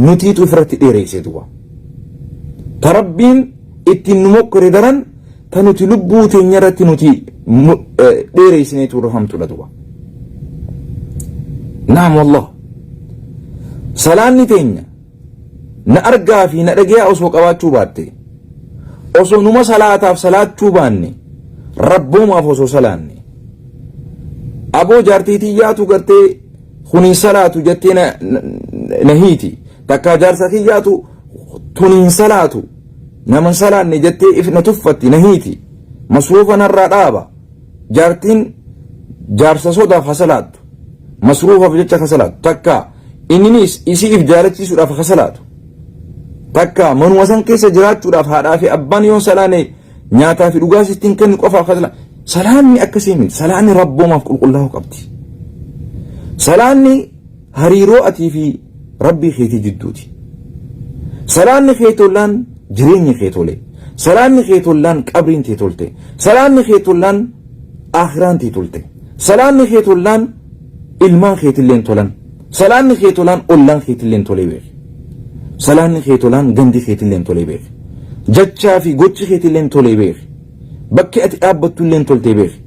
nutiitu ifirratti dheereessee duba. Ta Rabbiin ittiin nu mokkore daran ta nuti lubbuu teenya irratti nuti dheereessineetu irra hamtuudha duba. Naam, wallah. Salaanni teenya na argaa fi na dhagayaa osoo qabaachuu baatte, osoo numa salaataaf salaachuu baanne, rabboomaaf osoo salaanne, aboo jaartii tiyyaatu gartee kun hin salaatu jettee na hiiti, takkaa jaarsa kiyyaatu tun hin salaatu, nama hin salaanne jettee if na tuffatti, na hiiti, masruufa narraa dhaaba. Jaartiin jaarsa sodaaf ha salaattu, masruufaaf jecha ha salaatu, takka inninis isii if jaalachiisuudhaaf ha salaatu, takka manuma san keessa jiraachuudhaaf haadhaa fi abbaan yoon salaane nyaataa fi dhugaa sittiin kennu qofaaf ha salaatu. Salaanni akkasii miti. Salaanni rabboomaaf qulqullaa'uu qabdi. Salaanni hariiroo atii fi Rabbii keetii jidduuti. Salaanni kee tollaan jireenyi kee tole. Salaanni kee tollaan qabriin tee tolte. Salaanni kee tollaan aakhiraan tee tolte. Salaanni kee tollaan ilmaan keetilleen tolan. Salaanni kee tolaan ollaan keetilleen tolee beeki. Salaanni kee tolaan gandi keetilleen tolee beeki. Jachaa fi gochi keetilleen tolee beeki. Bakki ati dhaabbattulleen toltee beeki.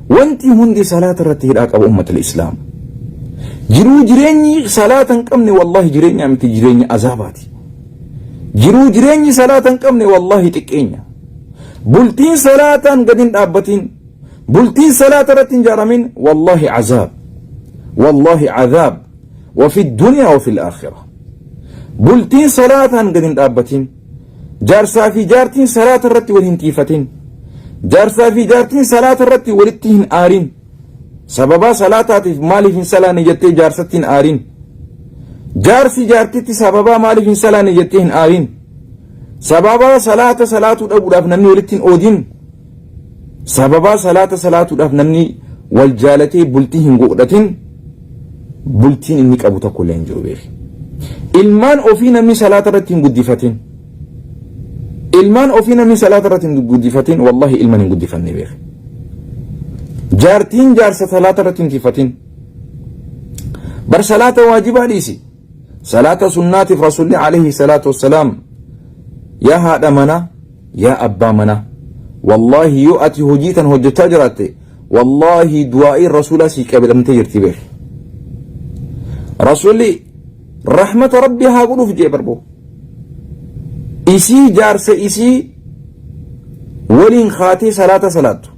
Wanti hundi salaata irratti hidhaa qaba ummatal islaam. Jiruu jireenyi salaata hin qabne wallahi jireenya miti jireenya azaabaati. Jiruu jireenyi salaata hin qabne wallahi xiqqeenya. Bultiin salaataan gadi hin dhaabbatin. Bultiin salaata irratti hin ijaaramin wallahi azaab. Wallahi azaab. Wafi duniyaa wafi aakhira. Bultiin salaataan gadi hin dhaabbatin. Jaarsaa fi jaartiin salaata irratti wal hin tiifatin. Jaarsaa fi jaartiin salaata irratti walitti hin aarin. Sababaa salaataatiif maaliif hin salaanne jettee jaarsatti hin aarin. Jaarsi jaartitti sababaa maaliif hin salaanne jettee hin aarin. Sababaa salaata salaatuu dhabuudhaaf namni walitti hin oodin. Sababaa salaata salaatuudhaaf namni wal jaalatee bultii hin godhatin bultiin inni qabu tokko illee hin jiru beeki. Ilmaan ofii namni salaata irratti hin guddifatin. Ilmaan ofii namni salaata irratti hin guddifatin wallahi ilman hin guddifanne beeki. Jaartiin jaarsa salaata irratti hin tiffatin. Bar salaata waajibaa dhiisi. Salaata sunnaatiif Rasuulli alayhi salaatu wassalaam yaa haadha manaa yaa abbaa manaa wallaahi yoo ati hojii tan hojjechaa jiraatte wallaahi du'aa'iin rasuulaa sii qabatamtee jirti beeki. Rasuulli rahmata rabbii haa godhuuf jee barboo. Isii jaarsa isii waliin kaatee salaata salaattu.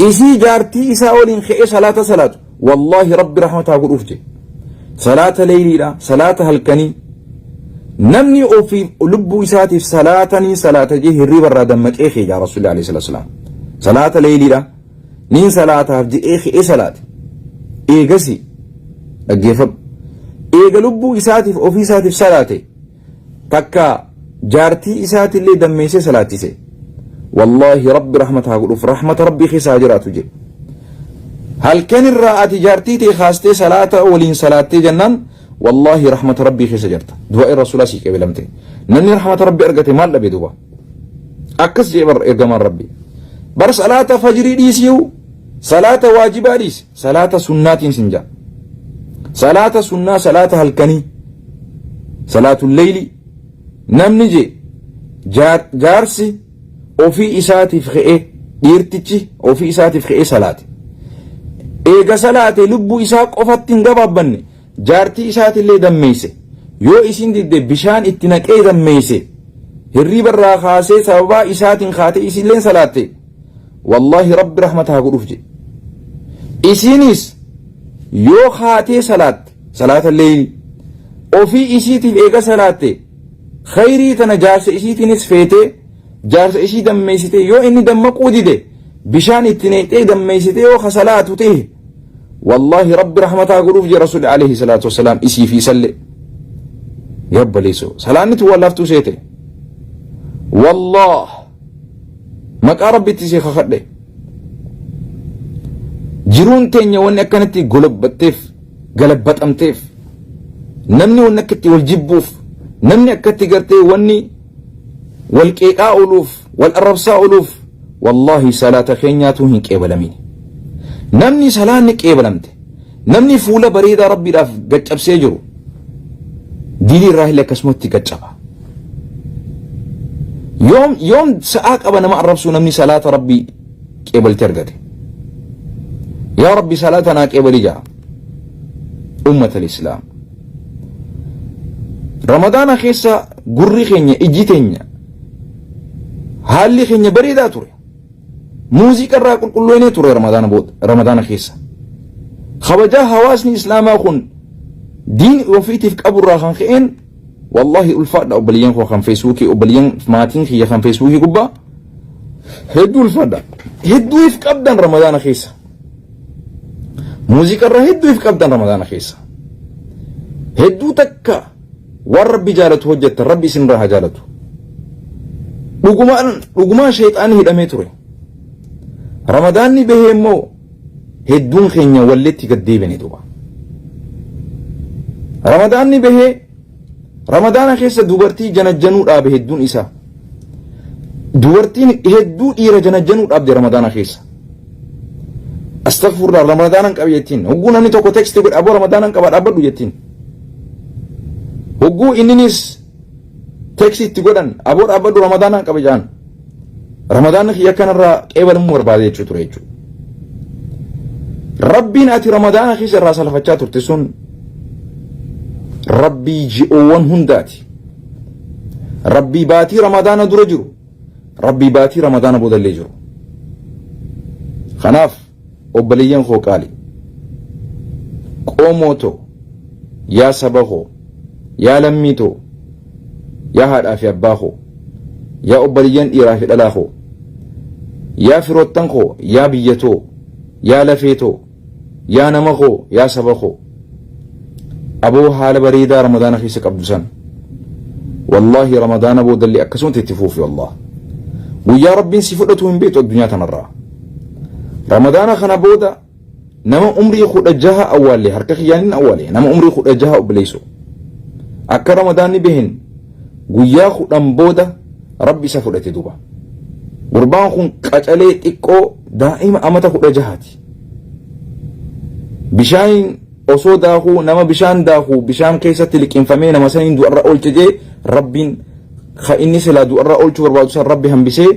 Isii jaartii isaa waliin ka'ee salaata salaatu. Wallaahi rabbi rahmata haa godhuuf jee. Salaata leeyliidha, salaata halkanii. Namni ofiif lubbuu isaatiif salaatanii salaata jee hirriba irraa dammaqee kee jaa Rasuulli alayhi salaatu wasalaam. Salaata leeyliidha. Niin salaataaf jedhee ka'ee salaate. Eegasi dhaggeeffadhu. Eega lubbuu isaatiif ofii isaatiif salaate. Takka jaartii isaatillee dammeessee salaachise. Wallaahi rabbi rahmata haa godhuuf rahmata rabbii keessa haa jiraatu jedhe. Halkan irraa ati jaartii tee kaastee salaata waliin salaattee jennaan wallaahi rahmata rabbii keessa jirta. Du'aa rasuulaa sii qeebalamte. Namni rahmata rabbii argate maal dhabe duuba? Akkas jedhe bar ergamaan rabbii. Bar salaata fajrii dhiisiyu salaata waajibaa dhiisi salaata sunnaatiin sin jaa. Salaata sunnaa salaata halkanii salaatul leeyli namni je jaarsi ofii isaatiif ka'ee dhiirtichi ofii isaatiif ka'ee salaate. Eega salaate lubbuu isaa qofatti hin gabaabbanne Jaartii isaatillee dammeeyse. Yoo isiin didde bishaan itti naqee dammeeyse. Hirriiba irraa kaasee sababaa isaatiin kaatee isiilleen salaatte. Wallaahi Rabbi rahmata haa godhuuf jedhe. Isiinis yoo kaatee salaatte salaata leeyli ofii isiitiif eega salaatte khayrii tana jaarsa isiitiinis feetee jaarsa isii dammeessitee yoo inni dammaquu dide bishaan itti naqxee dammeessitee yoo ka salaatu ta'e Wallaahi Rabbi rahmataa godhuuf jee Rasuulli alayhi salaatu wassalaam isii fi isallee. Yabbaleessoo salaanni tun waan laaftuu seete. Wallaah maqaa Rabbitti si kakadhe. Jiruun teenya wanni akkanatti golobbatteef galabbaxamteef namni wanni akkatti wal jibbuuf namni akkatti gartee wanni wal qeeqaa ooluuf wal arrabsaa ooluuf Wallaahi salaata keenyaatu hin qeebalamin. Namni salaanni qeebalamte, namni fuula bareedaa Rabbiidhaaf gaccabsee jiru, diinii irraa illee akkasumatti gaccaba. Yoom yoom sa'aa qaba nama arrabsuu namni salaata Rabbii qeebalte argate. Yaa Rabbi salaata naa qeebali jaa. Ummata Islaam. Ramadaana keessa gurri keenya ijji teenya Haalli keenya bareedaa ture. Muuziqaa irraa qulqulloonee ture Ramadaana booda Ramadaana keessa. Kabajaa hawaasni Islaamaa kun diin ofiitiif qabu irraa kan ka'een wallaahi ulfaadha obboleeyyan koo kan feesbuukii obboleeyyan maatiin kiyya kan feesbuukii gubbaa hedduu ulfaadha. Hedduu if qabdan Ramadaana keessa. Muuziqaa irraa hedduu if qabdan Ramadaana keessa. Hedduu takka Waan Rabbi jaalatu hojjettan Rabbi isinirraa haa jaalatu. Dhugumaan dhugumaan sheexaanni hidhamee ture. Ramadaanni bahee immoo hedduun keenya walleetti gad deebine duuba. Ramadaanni bahee Ramadaana keessa dubartii janajjanuu dhaabe hedduun isaa. Dubartiin hedduu dhiira janajjanuu dhaabde Ramadaana keessa. Astaghfirullah Ramadaanan qaba jettiin. Hogguu namni tokko text godhe aboo Ramadaanan qaba dhaabbadhu jettiin. Hogguu inninis text itti godhan aboo dhaabbadhu Ramadaanan qaba jedhan. Ramadaanni kiyya akkanarraa qeebalamuu barbaade jechuu ture jechuudha. Rabbiin ati Ramadaana keessa irraa salfachaa turte sun Rabbii ji'oowwan hundaati. Rabbii baatii Ramadaana dura jiru, Rabbii baatii Ramadaana boodallee jiru. Kanaaf obboleeyyan koo qaali, qoomoo too, yaa saba koo, yaa lammii too, yaa haadhaa fi abbaa koo, yaa obboleeyyan dhiiraa fi dhalaa koo, yaa firoottan koo, yaa biyya too, yaa lafee too, Yaa nama koo, yaa saba koo, aboo haala bareedaa Ramadaana keessa qabdu san, wallaahi Ramadaana boodallee akkasumatti itti fuufi wallah. Guyyaa Rabbiin si fudhatu hin beektu addunyaa tanarraa. Ramadaana kana booda nama umrii 16 awwaalle harka kiyyaan hin awwaale nama umrii 16 obboleessoo. Akka Ramadaanni bahen guyyaa 10 booda Rabbi isa fudhate duuba. Gurbaan kun qacalee xiqqoo daa'ima amata 16ti. Bishaan osoo daakuu nama bishaan daakuu bishaan keessatti liqimfamee nama saniin du'arra oolche jee Rabbiin ka inni silaa du'arra oolchuu barbaadu san Rabbi hambisee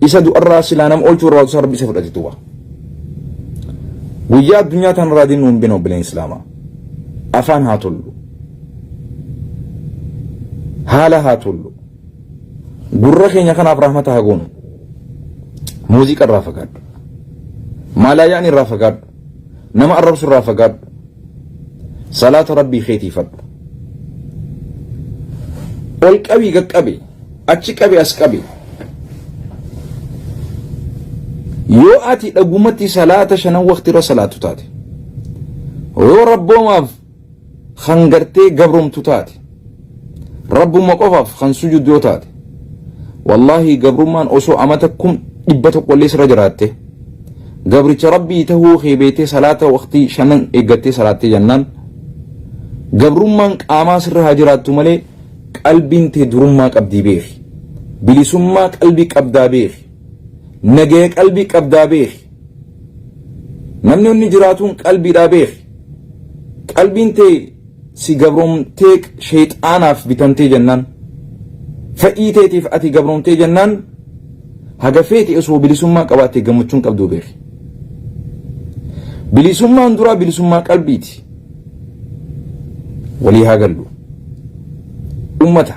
isa du'arraa silaa nama oolchuu barbaadu san Rabbi isa fudhate duuba. Guyyaa addunyaa tanarraa dinnu hin binu obboleen Islaamaa. Afaan haa tollu. Haala haa tollu. Gurra keenya kanaaf rahmata haa goonu. Muuziqaa irraa fagaadhu. Maalaa yaa'ni irraa fagaadhu. Nama arrabsu irraa fagaadhu. Salaata Rabbii keetiifadhu. Ol qabii gaqqabi. Achi qabi as qabi. Yoo ati dhugumatti salaata shanan waqtiirra salaatu taate. Yoo rabboomaaf kan gartee gabromtu taate rabbuma qofaaf kan sujudu yoo taate wallaahi gabrummaan osoo amata 100,000 illee sirra jiraatte gabricha rabbii tahuu kee beektee salaata waqtii shanan eeggattee salaattee jennaan gabrummaan qaamaa sirra haa jiraattu malee qalbiin tee durummaa qabdii beeki bilisummaa qalbii qabdaa beeki nagaya qalbii qabdaa beeki namni inni jiraatuun qalbiidhaa beeki Qalbiin tee si gabroomtee sheeyxaanaaf bitamtee jennaan, fedhii teetiif ati gabroomtee jennaan, haga feete osoo bilisummaa qabaattee gammachuun qabduu beeki. Bilisummaan duraa bilisummaa qalbiiti. Walii haa gallu. Ummata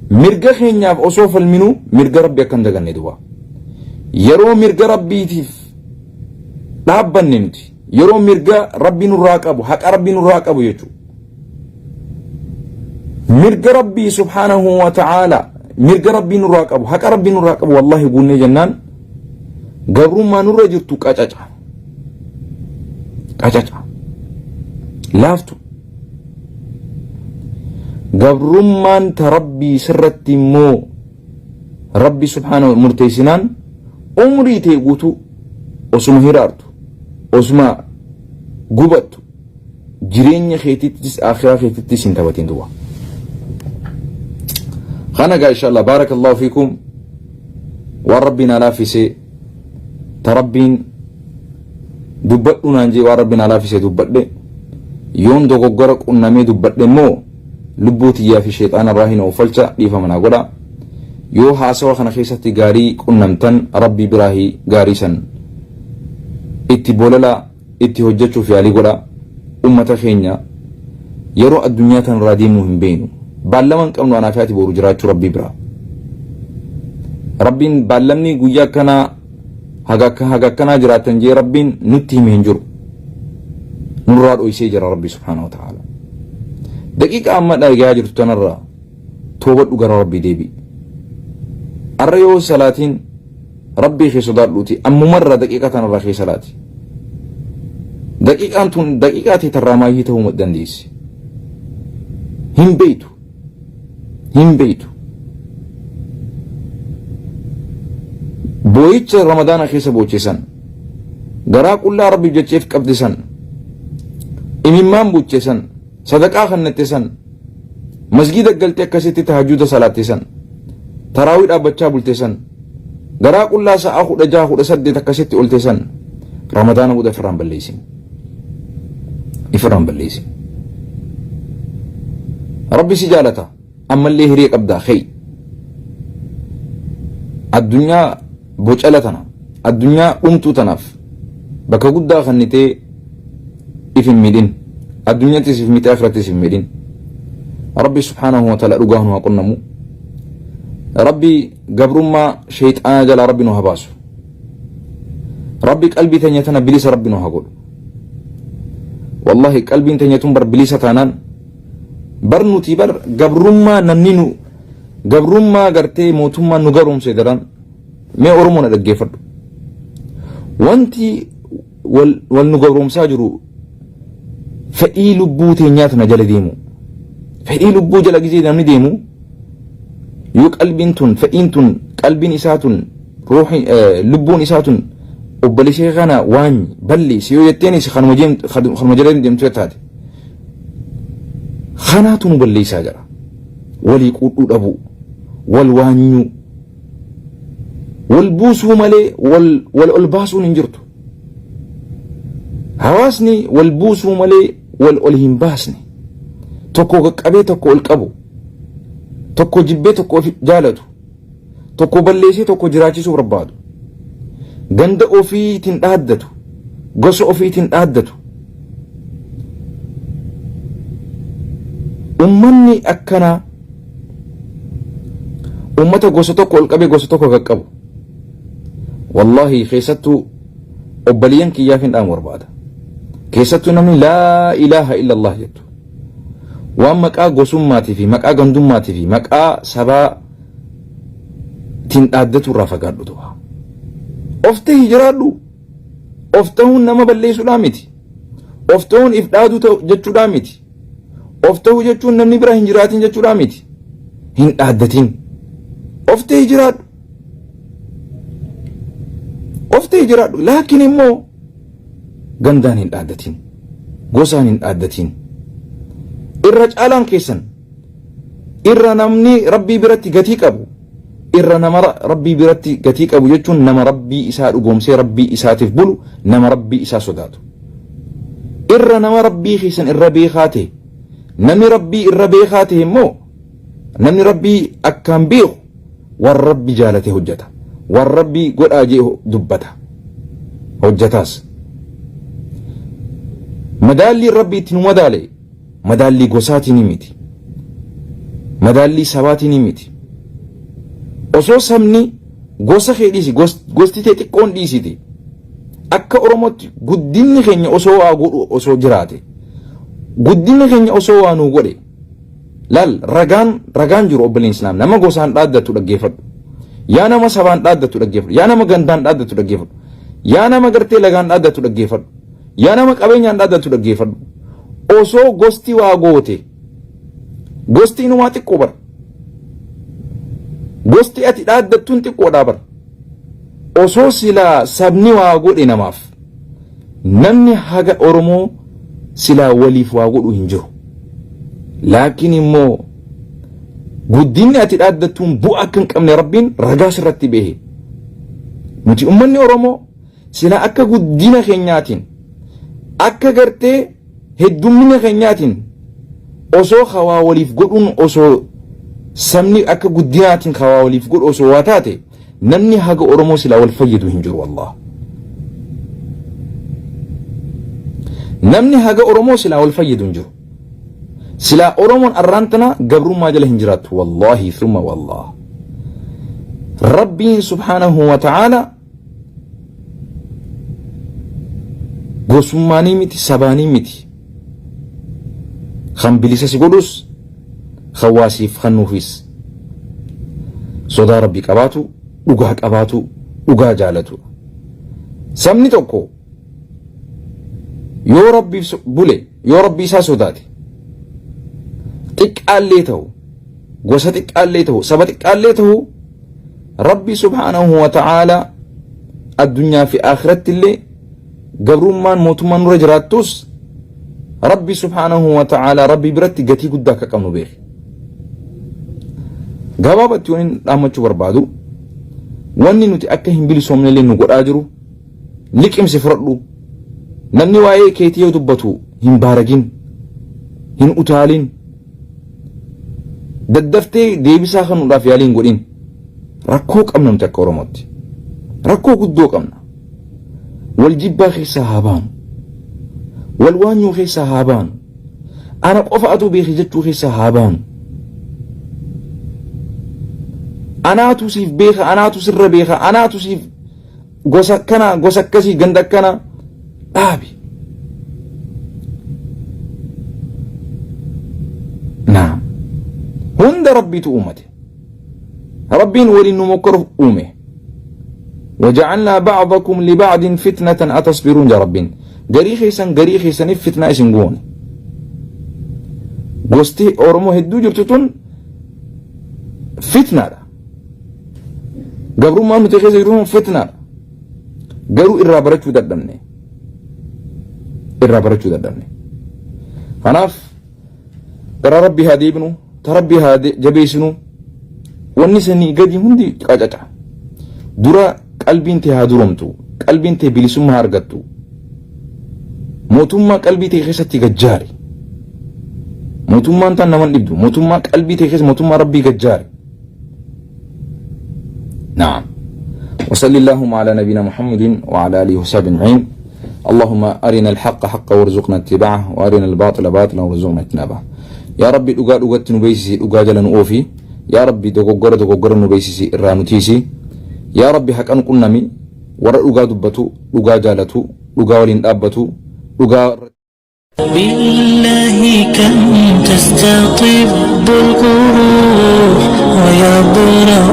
mirga keenyaaf osoo falminuu mirga Rabbi akka hin daganne duba. Yeroo mirga Rabbiitiif dhaabbanne nuti Yeroo mirga Rabbi nurraa qabu, haqa Rabbi nurraa qabu jechuudha. Mirga Rabbii subhaanahu wa ta'aala, mirga Rabbii nurraa qabu, haqa Rabbii nurraa qabu wallahi guunnee jennaan gabrummaa nurra jirtu qacaca. Qacaca. Laaftu. Gabrummaan ta Rabbii sirratti immoo Rabbi subhaanahu murteessinaan umrii tee guutuu osuma hiraartu osuma gubattu jireenya keetittis akhiraa keetittis hin taphatin duba. Kana gaa inshallah baarakallahu fiikum waan rabbiin haa laaffisee ta rabbiin dubbadhu naan jee waan rabbiin haa laaffisee dubbadhe yoon dogoggora qunnamee dubbadhe immoo lubbuu tiyyaa fi sheexaana irraa hin oofalcha dhiifama naa godha. Yoo haasawa kana keessatti gaarii qunnamtan Rabbii biraahi gaarii san itti bolala itti hojjachuuf yaalii godha. Ummata keenya yeroo addunyaa tanarraa deemnu hin beeynu. Baallama hin qabnu anaa fi ati boru jiraachuu Rabbii biraa. Rabbiin baallamni guyyaa akkanaa haga akka haga akkanaa jiraattan jee Rabbiin nutti hime hin jiru. Nurraa dhoysee jira Rabbi subhaanahu wa ta'ala. Daqiiqa amma dhagayaa jirtu tanarraa toobadhu gara Rabbii deebi'i. Arra yoo salaatiin Rabbii kee sodaadhuuti ammumarraa daqiiqaa tanarraa kee salaati. Daqiiqaan tun daqiiqaa tee tarraa maayii ta'uu dandeessi. Hin beeytu. Hin beeytu. Booyicha Ramadaana keessa booche san garaa qullaa Rabbiif jecheef qabde san imimmaan buuche san sadaqaa kannatte san masgiida galtee akkasitti tahajjuda salaatte san Taraawii dhaabbachaa bulte san, garaa qullaa sa'aa 16 18 akkasitti olte san Ramadaana booda ifirraan balleessin. Ifirraan balleessin. Rabbi si jaalata. Ammallee hiree qabdaa ka'ii. Addunyaa bocala tana, addunyaa dhumtuu tanaaf bakka guddaa kannitee if hin miidhin. Addunyattis if miite akhirattis if miidhin. Rabbi subhaanahu wa ta'ala dhugaa nu haa qunnamu. Rabbi gabrummaa shayxaanaa jalaa Rabbi nu haa baasu. Rabbi qalbii teenya tana bilisa Rabbi nu haa godhu. Wallahi qalbiin teenya tun bar bilisa taanaan bar nuti bar gabrummaa namni nu gabrummaa gartee mootummaan nu garoomse daran mee Oromoo na dhaggeeffadhu. Wanti wal nu gabroomsaa jiru fedhii lubbuu teenyaa tana jala deemu. Fedhii lubbuu jala gizee namni deemu yoo qalbiin tun fedhiin tun qalbiin isaa tun ruuhi lubbuun isaa tun obboleessa kana waan balleessi yoo jetteenis kanuma jala deemtu taate. Kanaatu nu balleessaa jira. Walii quudhuu dhabuu, wal waanyuu, wal buusuu malee wal ol baasuun hin jirtu. Hawaasni wal buusuu malee wal ol hin baasne. Tokko qaqqabee tokko ol qabu. Tokko jibbee tokko of jaalatu. Tokko balleessee tokko jiraachisuu barbaadu. Ganda ofiitiin dhaaddatu. Gosa ofiitiin dhaaddatu. Ummanni akkanaa ummata gosa tokko ol qabee gosa tokko qaqqabu. Wallaahi keessattuu obboleeyyan kiyyaaf hin dhaamu barbaada. Keessattuu namni laa ilaaha illallah jettu. Waan maqaa gosummaatii fi maqaa gandummaatii fi maqaa sabaa tiin dhaaddatu irraa fagaadhu tu'a. Of tahi jiraadhu. Of tahuun nama balleessuudhaa miti. Of tahuun if dhaaduu jechuudhaa miti. Of tahuu jechuun namni bira hin jiraatin jechuudhaa miti. Hin dhaaddatin. Of tahi jiraadhu. Of tahi jiraadhu. Laakiin immoo gandaan hin dhaaddatin. Gosaan hin dhaaddatin. Irra caalaan keessan irra namni rabbii biratti gatii qabu irra nama rabbii biratti gatii qabu jechuun nama rabbii isaa dhugoomsee rabbii isaatiif bulu nama rabbii isaa sodaatu. Irra nama rabbii keessan irra beekaa ta'e namni rabbii irra beekaa ta'e immoo namni rabbii akkaan beeku waan rabbi jaalate hojjata. Waan rabbi godhaa jee dubbata. Hojjataas. Madaalliin rabbi itti nu madaale madaallii gosaatiin miti. Madaallii sabaatiin miti. Osoo sabni gosa kee dhiisi gosti tee xiqqoon dhiisiti. Akka Oromootti guddinni keenya osoo waa godhu osoo jiraate. Guddinni keenya osoo waa nuu godhe. Laal ragaan ragaan jiru obboleen islaam nama gosaan dhaaddatu dhaggeeffadhu. Yaa nama sabaan dhaaddatu dhaggeeffadhu. Yaa nama gandaan dhaaddatu dhaggeeffadhu. Yaa nama gartee lagaan dhaaddatu dhaggeeffadhu. Yaa nama qabeenyaan dhaaddatu dhaggeeffadhu. Osoo gosti waa goote gosti inumaa xiqqoo bara. Gosti ati dhaaddattuun xiqqoodhaa bara. Osoo silaa sabni waa godhe namaaf namni haga Oromoo silaa waliif waa godhu hin jiru. Laakiin immoo guddinni ati dhaaddattuun bu'aa akka hin qabne Rabbiin ragaa sirratti behe. Nuti ummanni Oromoo silaa akka guddina keenyaatiin akka gartee heddummina keenyaatiin osoo hawaa waliif godhuun osoo sabni akka guddinaatiin hawaa waliif godhu osoo waa taate namni haga Oromoo silaa wal fayyadu hin jiru wallah. Namni haga Oromoo silaa wal fayyadu hin jiru. Silaa Oromoon arraan tana gabrummaa jala hin jiraattu wallahi thumma wallah. Rabbiin subhaanahu wa ta'aala gosummaanii miti sabaanii miti. Kan bilisa si godhus kan waa siif kennuufis sodaa rabbii qabaatu dhugaa qabaatu dhugaa jaalatu. Sabni tokko yoo rabbiif bule yoo rabbii isaa sodaate xiqqaallee ta'u gosa xiqqaallee ta'u saba xiqqaallee ta'u rabbi subhaanahu wa ta'aala addunyaa fi akhiratti illee gabrummaan mootummaan nurra jiraattus rabbi subhaanahu wa ta'aala rabbi biratti gatii guddaa akka qabnu beeki. Gabaabatti waan dhaammachuu barbaadu wanni nuti akka hin bilisoomne illee nu godhaa jiru liqimsi fudhadhu. Namni waa'ee keetii yoo dubbatu hin baaragin, hin utaalin, daddaftee deebisaa kennuudhaaf yaalii hin godhin. Rakkoo qabna nuti akka Oromootti. Rakkoo guddoo qabna. Wal jibbaa keessaa haa baanu. Wal waanyuu keessaa haa baanu. Ana qofa atuu beeki jechuu keessaa haa baanu. Anaatu siif beeka, anaatu sirra beeka, anaatu siif gosa akkanaa, gosa akkasii, ganda akkanaa dhaabi. Naam. Hunda Rabbiitu uumate. Rabbiin waliin nu mokkoruuf uume. Waja'alnaa ba'dakum liba'din fitnatan atasbiruun jaa Rabbiin. Garii keessan garii keessaniif fitnaa isin goone. Gosti Oromoo hedduu jirtu tun fitnaadha. Gabrummaan nuti keessa jirru fitnaadha. Garuu irraa barachuu dadhabne. Irraa barachuu dadhabne. Kanaaf Gara Rabbii haa deebinu, ta Rabbii haa jabeessinu. Wanni sanii gadi hundi qacaca. Dura qalbiin tee haa duromtu, qalbiin tee bilisummaa haa argattu. Mootummaa qalbii tee keessatti gajjaari. Mootummaan tan naman dhibdu, mootummaa qalbii tee keessa mootummaa Rabbii gajjaari. نعم وصلى اللهم على نبينا محمد وعلى آله وصحبه أجمعين اللهم أرنا الحق حقا وارزقنا اتباعه وأرنا الباطل باطلا وارزقنا اجتنابه يا ربي dhugaa dhugatti nu beeksisi dhugaa jala nu oofi yaa rabbi dogoggora dogoggora nu beeksisi irraa nu tiisi yaa rabbi haqa nu qunnami warra dhugaa dubbatu dhugaa jaalatu dhugaa waliin dhaabbatu dhugaa بالله كم تستطب القروح ويبرأ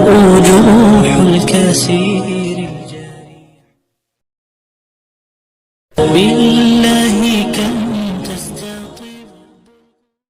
جروح الكثير الجارح. بالله